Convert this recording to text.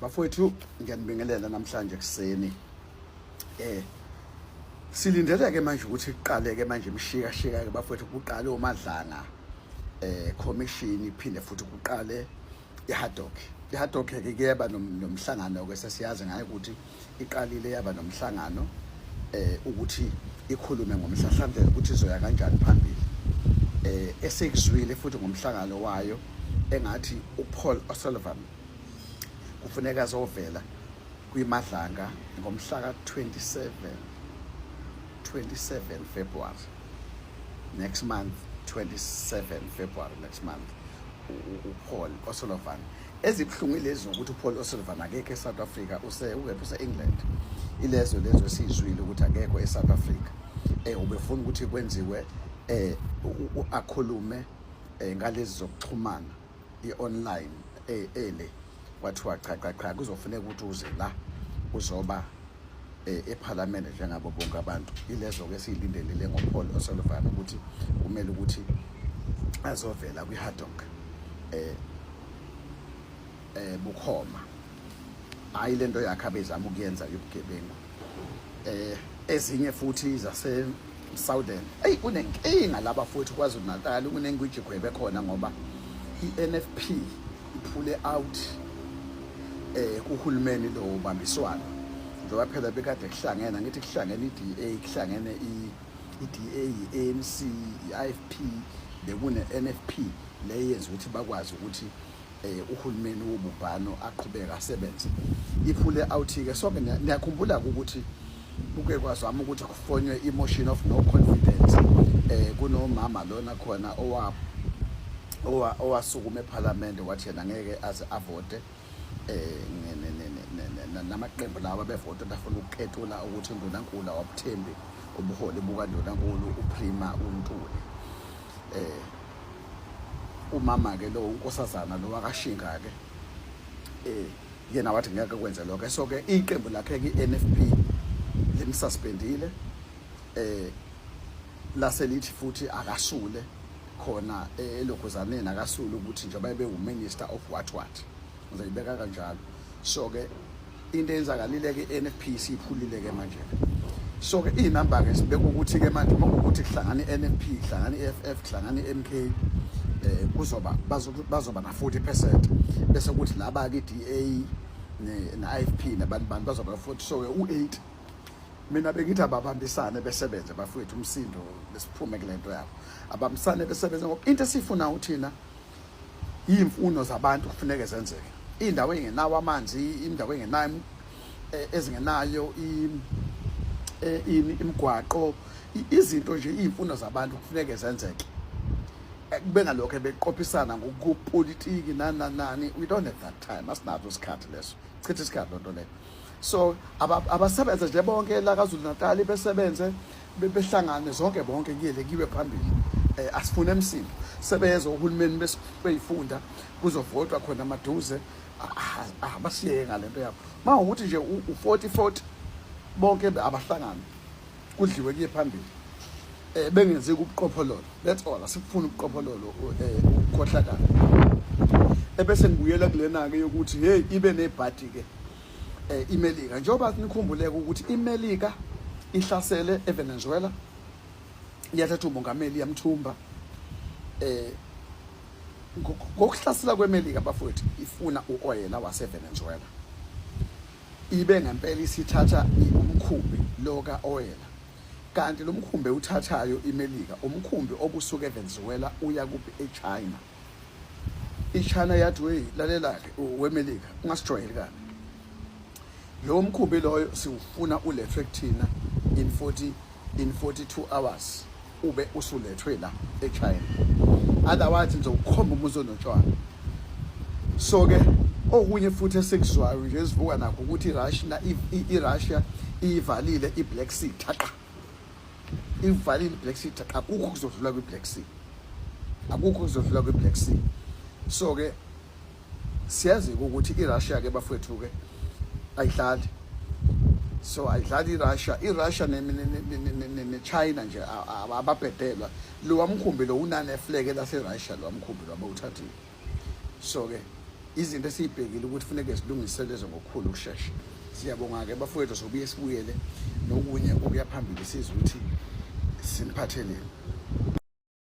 Bafowethu, ngiyanibingelela namhlanje ekuseni. Silindele ke manje ukuthi kuqale ke manje imishika shika ke bafowethu, kuqale uMadlanga commission, iphinde futhi kuqale iHaddock. IHaddock ke kuyeba nomhlangano ke, sesiyazi ngayo ukuthi iqalile yaba nomhlangano ukuthi ikhulume ngomhlahlandlela ukuthi izoya kanjani phambili. Esekuzwile futhi ngomhlangano wayo engathi uPaul O'Sullivan kufuneka azovela kwiMadlanga ngomhla ka-27 27 February next month, 27 February next month, uPaul O'Sullivan. Ezibuhlungu ilezi zokuthi uPaul O'Sullivan akekho eSouth Africa, use ukephi, use-England. Ilezo lezo esiyizwile ukuthi akekho eSouth Africa. Ubefuna ukuthi kwenziwe akhulume ngalezi zokuxhumana i-online ele kwathiwa cha cha cha, kuzofuneka ukuthi uze la uzoba eParliament njengabo bonke abantu. Ilezo ke siyilindelile ngoPaul O'Sullivan ukuthi kumele ukuthi azovela kwiHaddock bukhoma, hayi lento yakhe abezama ukuyenza yobugebengu. Ezinye futhi zase Southern, hey, kunenkinga laba futhi KwaZulu Natal, kunengwijigwebe khona ngoba iNFP iphule out kuhulumeni lo ubambiswano, njengoba phela bekade kuhlangene, ngithi kuhlangene iDA, kuhlangene iDA, iANC, iIFP, bekune NFP le yenza ukuthi bakwazi ukuthi uhulumeni wobubhano aqhubeka asebenze. Iphule out ke. Sonke niyakhumbula ukuthi kuke kwazama ukuthi kufonywe i-motion of no confidence kunomama lona khona owa owasukuma eParliament wathi yena ngeke aze avote namaqembu lawa bevota bafuna ukuketula ukuthi undunankulu awabuthembi ubuholi bukandunankulu uPrima uNtuli. Umama ke lo, unkosazana lo wakashinga ke, yena wathi ngeke kwenze lokho. So ke iqembu lakhe ke iNFP limsuspendile, laselithi futhi akasule khona elokhuzaneni, akasule ukuthi njengoba ebe uminister of what what, ngizoyibeka kanjalo. So ke into eyenzakalile ke, iNFP siphulile ke manje. So ke inumber ke sibeka ukuthi ke manje uma kuwukuthi kuhlangana iNFP, kuhlangana iEFF, kuhlangana iMK, kuzoba bazoba na 40%, bese kuthi laba ke DA ne IFP nabantu bantu bazoba 40, so ke u8. Mina bengithi ababambisane besebenze bafowethu, umsindo besiphume kule nto yabo, abambisane besebenze ngoba into esifuna uthina iy'mfuno zabantu kufuneke zenzeke. Iy'ndawo ey'ngenawo amanzi, indawo engenayo ezingenayo imigwaqo, izinto nje, iy'mfuno zabantu kufuneke zenzeke. Kube ngalokho beqophisana ngokupolitiki nani nani nani, we don't have that time, asinazo isikhathi leso, chitha isikhathi loo nto leyo. So abasebenze nje bonke la KwaZulu Natal, besebenze behlangane zonke bonke, kuyele kiwe phambili. Asifune emsindo, sebezo uhulumeni beyifunda, kuzovotwa khona maduze, abasiyeke ngalento yabo. Mawukuthi nje u40 40 bonke abahlangane, kudliwe kuye phambili, bengenzi ubuqophololo. That's all, asifuni ubuqophololo, ukukhohlakala. Ebese ngibuyela kulena ke yokuthi hey, ibe nebhadi ke iMelika, njengoba nikhumbuleke ukuthi iMelika ihlasele eVenezuela, iyathatha umongameli yamthumba. Ngokuhlasela kweMelika bafowethu, ifuna uoyela waseVenezuela. Ibe ngempela isithatha umkhumbi lo kaoyela, kanti lo mkhumbi uthathayo iMelika umkhumbi obusuka eVenezuela uya kuphi? EChina. IChina yathi, "Wey, lalela-ke weMelika, ungasijwayeli kabi, lowo mkhumbi loyo siwufuna ulethwe kuthina in 42 hours, ube usulethwe la eChina, otherwise ngizowukhomba umuzi onotshwala." So ke okunye futhi esikuzwayo nje esivuka nakho ukuthi iRussia iyivalile iBlack Sea thaqa, ivalile iBlack Sea thaqa, akukho kuzodlula kwiBlack Sea, akukho kuzodlula kwiBlack Sea. So ke siyazi ukuthi iRussia ke bafowethu ke ayidlali, so ayidlali iRussia, iRussia neChina nje ababhedelwa. Lo wamkhumbi lo unane flag lase Russia, lo wamkhumbi lo abawuthathile. So ke Izinto esiyibhekile ukuthi funeke zilungiswe lezo ngokukhulu ukushesha. Siyabonga-ke bafowethu, sobuye sibuyele nokunye okuya phambili sizwe ukuthi siniphatheleni.